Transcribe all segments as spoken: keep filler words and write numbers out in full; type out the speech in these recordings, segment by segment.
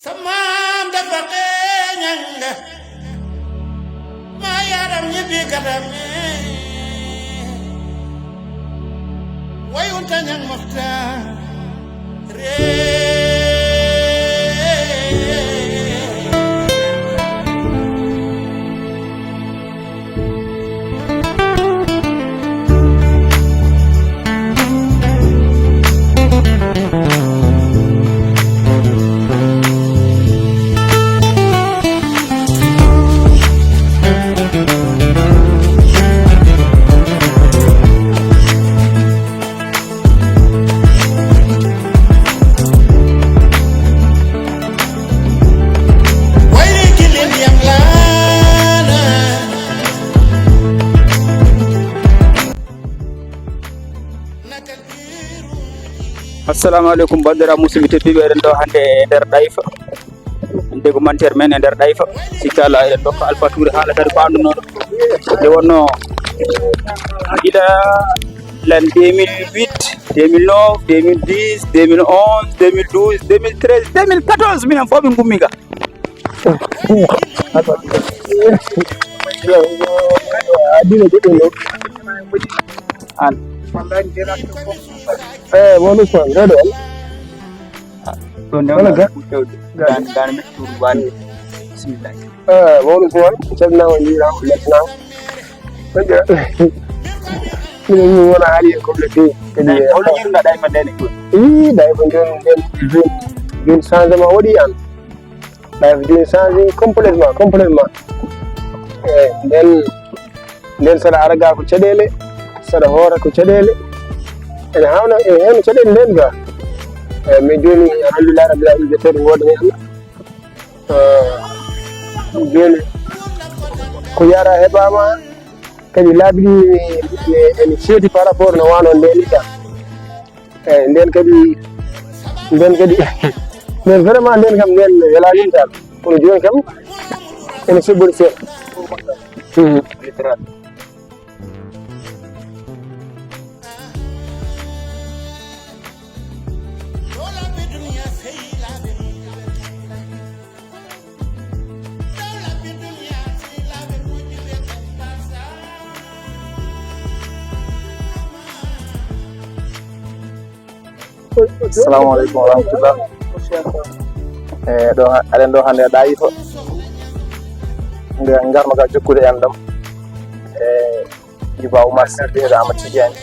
Saman dafa kenyanga. Ma yaram nyibi kadame. Way untanyang makta. Re. Assalamu aleykum, banndiraaɓe musidɓe tedduɓe, eɗen ɗo hannde e nder Ɗayfa. Hannde ko mantere men e nder Ɗayfa. Sikka alaa, eɗen ndokka Alpha Touré haala kadi ko anndunoɗo. Nde wonno gila l'an deux mille huit, deux mille neuf, deux mille dix, deux mille onze, deux mille douze, deux mille treize, deux mille quatorze, minen fof min ngummi ga. Adina joɗɗo no. An. Eh, wonu son, reɗo on. Ɗo nde wala ga. Gan gan mi tur wani. Bismillah. Eh, wonu son, calna on yira, letna. Minen min wona haali en comme le pays. Kadi hol yirga ɗay fa ndene ko. Ii, ɗay fa ndene ndene. Jun changement waɗi an. Life din changé complètement, complètement. Eyi, nden nden saɗa ara ga ko caɗeele, saɗa hoora ko caɗeele. Ene hawna e heen caɗeele nden ga. Eyi, mais jooni alhamdulillah rabbil alamin, jettode ngoode heen. Jooni ko yara heɓama kadi laabi ɗi ene seedi par rapport no wano nden ga. Eyi, nden kadi nden kadi nden vraiment nden kam nden welaani mi tan, kono jooni kam ene soɓɓori seeɗa. Assalamu aleykum wa rahmatullah. E ɗo aɗen ɗo hannde e Ɗayifa. Nde ngarno ga jokkude en ɗam. E Iba Oumar Sy, biyeteeɗo Amadou Tidiane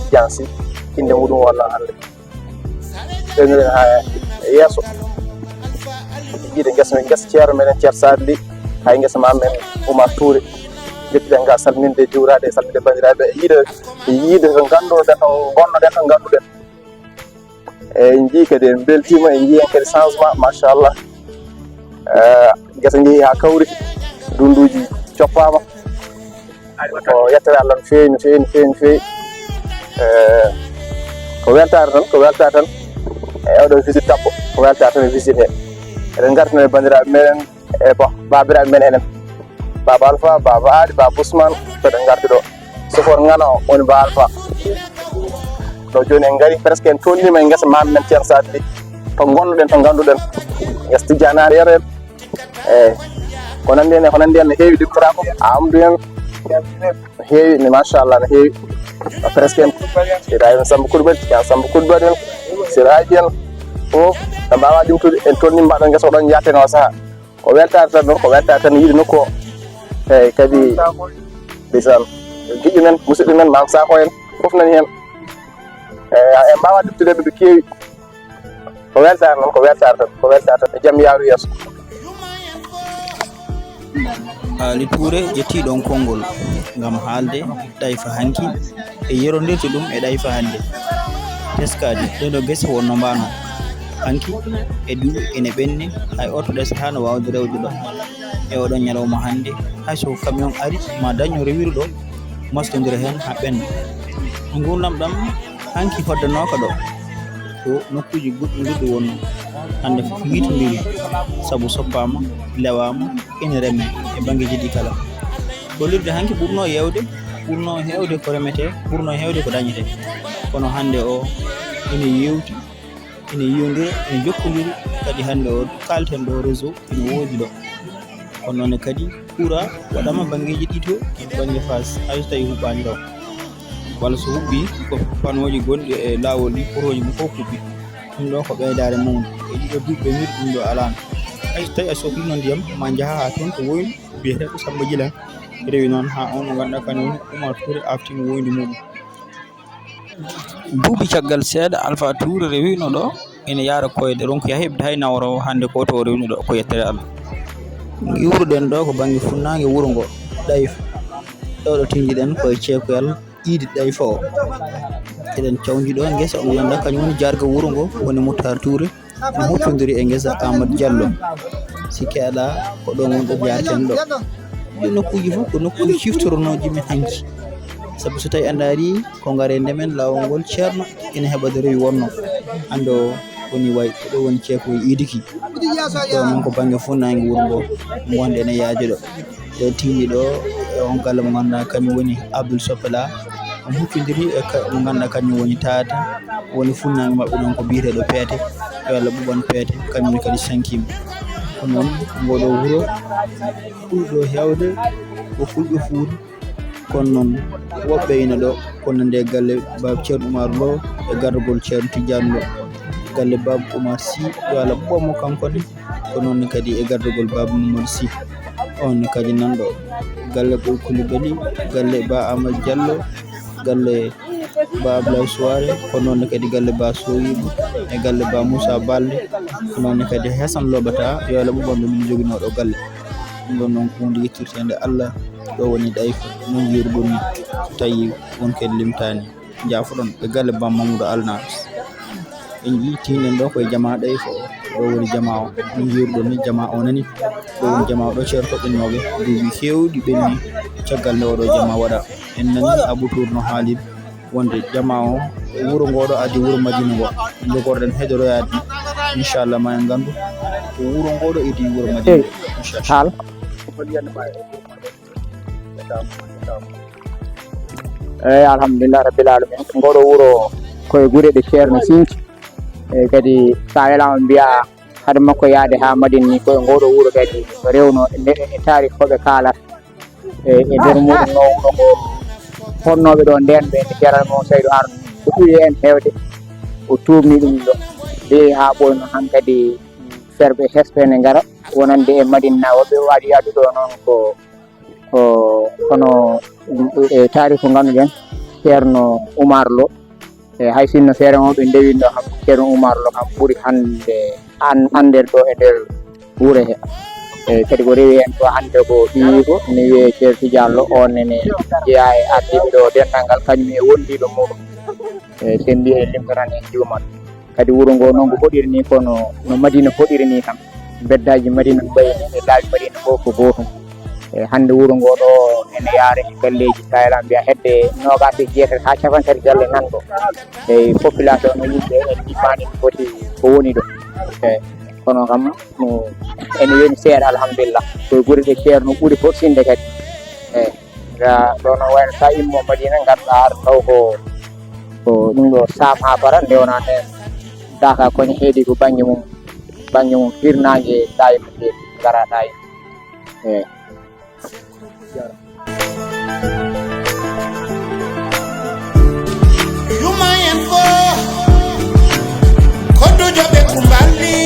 Tidiane Sy, innde muɗum wonno hannde. Ɓeynuɗen haa yeeso. Yiide ngesa men, ngesa ceerno meɗen Ceerno Sadio Ly, hay ngesa ma men Oumar Touré. Njettuɗen ga salminde, juuraade e salminde banndiraaɓe. E yiide, e yiide ko ngannduɗen, ko ngonnoɗen, ko ngannduɗen. E en njii kadi, en mbeltiima, en njii heen kadi changement, machallah. E ngesa njehi haa kawri, dunnduuji coppaama. Ko yettere Allah no feewi, no feewi, no feewi, no feewi. E ko weltaare tan, ko weltaare tan. E oɗo visite tappo, ko weltaare tan e visite he. Eɗen ngartino e banndiraaɓe meɗen, e ba-, baabiraaɓe men enen. Baaba Alpha, Baaba Aali, Baaba Ousmane, ko ɓe ngarti ɗo. Sofor Ngana o woni Baaba Alpha. Ɗo jooni en ngari, presque en tolniima e ngesa maam men Ceerno Sadio Ly. To ngonnoɗen, to ngannduɗen. Ngesa Tijjanaare yero en. Eyi. Ko nanndi en, ko nanndi en no heewi, dikkotaako. Amadou en. No heewi, ni machallah, no heewi. Presque en. Sira en Samba Koulibaly, Samba Koulibaly en. Siraaji en. Fof. No mbaawa limtude, en tolniima ɗo ngesa, oɗon njaateno o sahaa. Ko weltaare tan noon, ko weltaare tan yiide nokku o. Eyi, kadi, ndeysaan, giɗo men, musidɗo men, Maam Sakho en, fof nani heen. Eyi, en mbaawaa limtude ɓe, ɓe keewi. Ko weltaare noon, ko weltaare tan, ko weltaare tan. Jam yaaru yeeso. Aali Touré ƴetti ɗoon konngol ngam haalde Ɗayfa hanki e yerondirde ɗum e Ɗayfa hannde. Teskaade, ɗee ɗoo gese wonno mbaano hanki e duuɓi ene ɓenni, hay oto ɗe sahaa no waawde rewde ɗo e oɗo ñalawma hannde, hay so ko camion ari ma daño rewiruɗo mostondira heen haa ɓenna. Nguurndam ɗam hanki hoddanooka ɗo, ko nokkuuji goɗɗi goɗɗi wonnoo, hannde fof yiytondiri sabu soppaama, lewaama, ene remee e banngeeji ɗii kala. Gollirde hanki ɓurnoo yeewde, ɓurnoo heewde ko remetee, ɓurnoo heewde ko dañetee. Kono hannde o ene yeewti, ene yiyondira, ene jokkondiri Kadi hannde o kaalten ɗo réseau ina woodi ɗo. Kono noon kadi courant waɗama banngeeji ɗiɗo, bannge Fass, hay so tawi huɓɓaani ɗo. Walla so huɓɓi ko panooji gonɗi e laawol ɗi potooji mum fof kuɓɓi. Ɗum ɗo ko ɓeydaare mawni. E ɗiɗo duuɓi ɓe mbiɗa ɗum ɗo alaano. Hay so tawi a sohlino ndiyam ma njaha haa toon to woynu biyeteeɗo Samba Djilan. Rewi noon haa on mo ngannduɗaa kañum woni Oumar Touré aftini woyndi muɗum. Duuɓi caggal seeɗa Alpha Touré rewino ɗo ene yaara koyɗe ronkuya heɓde hay nawro hannde ko to o rewino ɗo ko yettere Allah. Iwruɗen ɗo ko bannge funnaange wuro ngo Ɗayfa. Ɗo ɗo tinjiɗen koye ceekoyal Iidi Ɗayfa o. Eɗen cawnji ɗo ngesa o ngannduɗaa kañum woni jaarga wuro ngo woni Moutar Touré. No huccondiri e ngesa Amadou Diallo. Sikke alaa ko ɗo woni ɗo jaarten ɗo. Ɗi nokkuuji fof ko nokkuuji ciftoronooji men hanki. Sabu so tawi a ndaari ko ngare ndemen laawol ngol ceerno ina heɓa rewi wonno. Hannde o woni way ko ɗo woni ceeko e iidi ki. Ɗo noon ko bannge funnaange wuro ngo ngonɗen e yaajo ɗo. Ɓe tiimi ɗo e on galle mo ngannduɗaa kañum woni Abdoul Sopela. On huccondiri e ka-, mo ngannduɗaa kañum woni Taata, woni funnaange maɓɓe ɗon ko biyeteeɗo Peete, yo Allah ɓuɓan Peete, kañum kadi sankiima. Ko noon ngoɗo wuro ɓurɗo heewde ko fulɓe Fuuta, kono noon woɓɓe ina ɗo, kono nde galle Baaba Ceerno Umar Lo e gardagol Ceerno Tijjaan Lo, galle Baaba Umar Sy, yo Allah ɓuɓan mo kanko ne. Ko noon ne kadi e gardagol Baaba Mamadou Sy, on ne kadi nan ɗo. Galle Ɓoy Coulibaly, galle Ba Amadou Diallo, galle Ba Ablaye Souare, ko noon ne kadi galle Ba Sowiɓe, e galle Ba Moussa Balde, ko noon ne kadi Hassane Lobata, yo Allah ɓuɓan ɗum min joginoo ɗo galle. Ɗum ɗon noon ko huunde yettirteende Allah, ɗo woni Ɗayfa, noon njiiruɗon ni, so tawi won kadi limtaani. Njaafoɗon e galle Bam Mamadou Alnaas. En njii tiiɗen ɗo koye jamaa Ɗayfa o. Ɗo woni jamaa o. No njiiruɗon ni jamaa o nani. Ɗo woni jamaa o ɗo ceertoɗen nooɓe. Duuɓi heewɗi ɓenni caggal nde oɗo jamaa waɗa. En nani Abou Tour no haalii wonde jamaa o, wuro ngo ɗo addi wuro Madina ngo. Jogorɗen hedoroyaade. Inchallah ma en nganndu ko wuro ngo ɗo iddi wuro Madina ngo. Inchallah. Haal. Eyi, alhamdulillah rabbil alamin. Ngoɗo wuro koye gure ɗe Ceerno Sinci. Eyi, kadi sa welama mbiya hade makko yaade ha Madina ni, koye ngoɗo wuro kadi rewno nde, e taarikh ko ɓe kaalata. E, e nder muɗum no wuro ngo honnoɓe ɗo nden ɓe nde Ceerno Mawdo Saydu Haruna. Ko ɓuri en hewde. O tuubni ɗum ɗo. De ha ɓooyno hankadi ferɓe hesɓe ne ngara wonande e Madina. Woɓɓe waɗi adduɗo noon ko ko kono e taarikh ko ngannduɗen Ceerno Oumar Lo. E hay sinno feere o ɓe ndewinno kam Ceerno Oumar Lo kam ɓuri hannde an-, annder ɗo e nder wuro he. E kadi ko rewi heen ɗo hannde ko ɓiyiiko ne wiyee Ceerno Tidiane Lo, on nene jeyaa e ardiiɓe ɗo denndangal kañum e wondiiɓe muɗum. E so en mbiyi en limtotan heen juumal. Kadi wuro ngo noon ko hoɗiri ni, kono no Madina hoɗiri ni tan. Mbeddaaji Madina no mbayi ni, e laabi Madina fof ko gootum. E hannde wuro ngo ɗo ene yaara e galleeji Thailand mbiya hedde noogaas e jeetati haa cappanɗe tati galle nan ɗo. E population no yimɓe en ɗimmani foti ko woni ɗo. E kono kam no ene woni seeɗa alhamdulillah. Ko e gure ɗe Ceerno ɓuri horsinde kadi. E ga ɗo no wayno sa immo Madina ngarɗa har taw ko, ko ɗum ɗo Sam ha Bara ndewna heen. Daka koñe heedi ko bannge mum, bannge mum hirnaange daayi mum heedi ngara daayi. Eyi. Yuma en fof, koddujo ɓe kumballi.